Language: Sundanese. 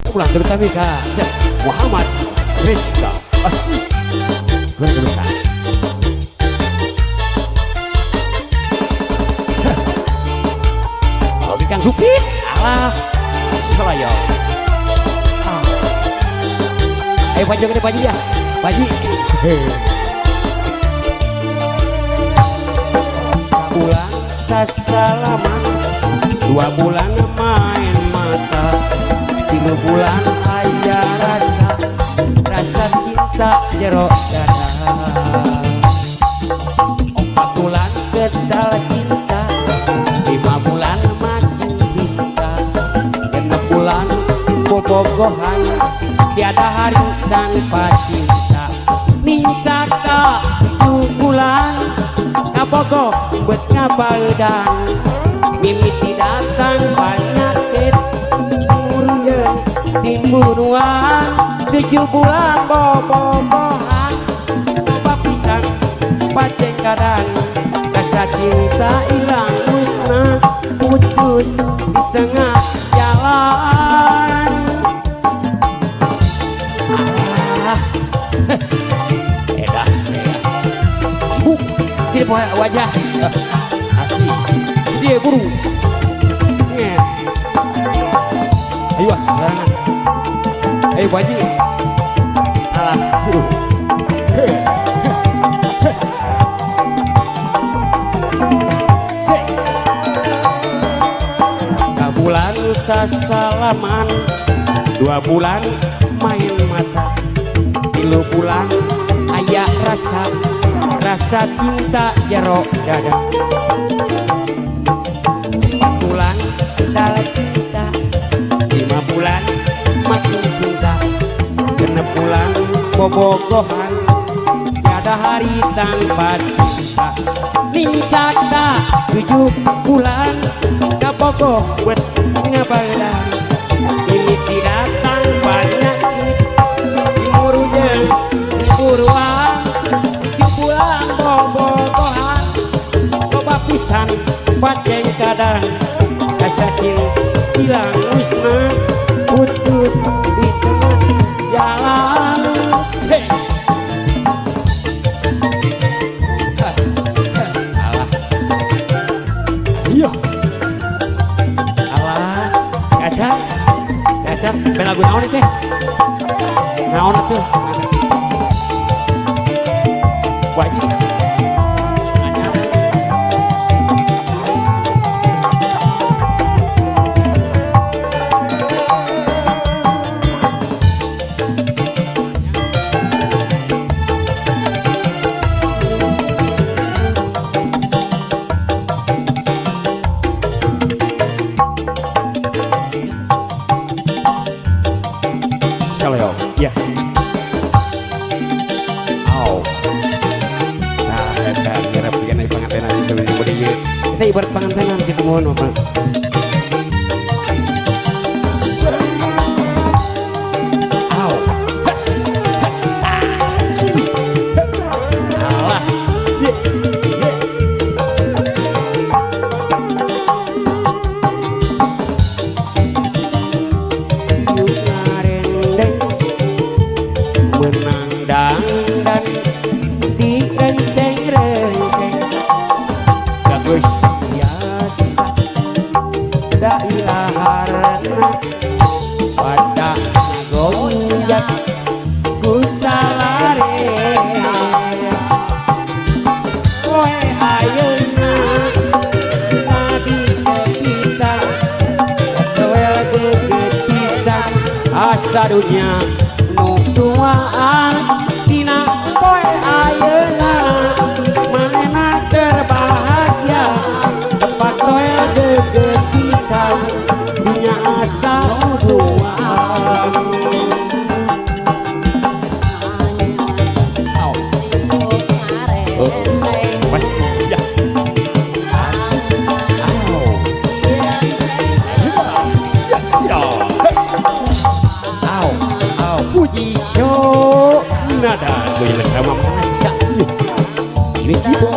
Ulang terutama ka Muhammad Rizka. Asik. Keluarga besar. Oke Kang Rupit. Alah. Salah ya. Ayo baju gede baju ya. Baju. Sabulan sasalaman, 2 bulan main mata, 3 bulan aya rasa, rasa cinta jero dada. 4 bulan kedal cinta, 5 bulan makin cinta, 6 bulan bobogohan, tiada hari tanpa cinta. Nincak ka 7 bulan, kabogoh bet ngabaedan, mimiti datang penyakit murunyeun timbunuan. 7 bulan bobogohan, loba pisan pacengkadan, rasa cinta hilang musnah, putus di tengah jalan. Alah, edah saya ibu sini poe wajah asli dia buru. Ayo ah, larangan. Ayo Bu Haji. Alah, buru. Se. Sabulan sasalaman, 2 bulan main mata, 3 bulan aya rasa, rasa cinta jero dada. 4 bulan dalam cinta, 5 bulan makin cinta, 6 bulan bobogohan, tiada hari tanpa cinta. Nincak ka 7 bulan, kabogoh buat ngabaedan, mimiti datang penyakit timurujeng tiburuan. 7 bulan bobogohan, loba pisan pacengkadan, rasa cinta hilang musnah, putus di tengah jalan. Se. Ha, ha, alah. Iya. Alah, kaca. Kaca, ben lagu naon teh? Naon atuh? Wajib. Anyar. Saleo. Ya. Au. Nah, eta ngarep sigana pangantenan sebenarnya bodi ieu. Kita ibarat pangantenan kitu mohon maaf. Au. Sini. Alah. Ye. Ye. Yuk ngarendeng menang dangdan di renceng-renceng, bagus biasa dailaharna pada ngagonjat ku salarea. Poe ayeuna di sekitar toel geget pisan, asa dunya nu duaan. Dina poe ayeuna manehna terbahagia, tempat toel geget pisan, dunya asa nu duaan. Au. Oh, pasti ya. Asik. Au. Ya, ya. Au, au, puji so nada goyang sama masa. Ini tiba.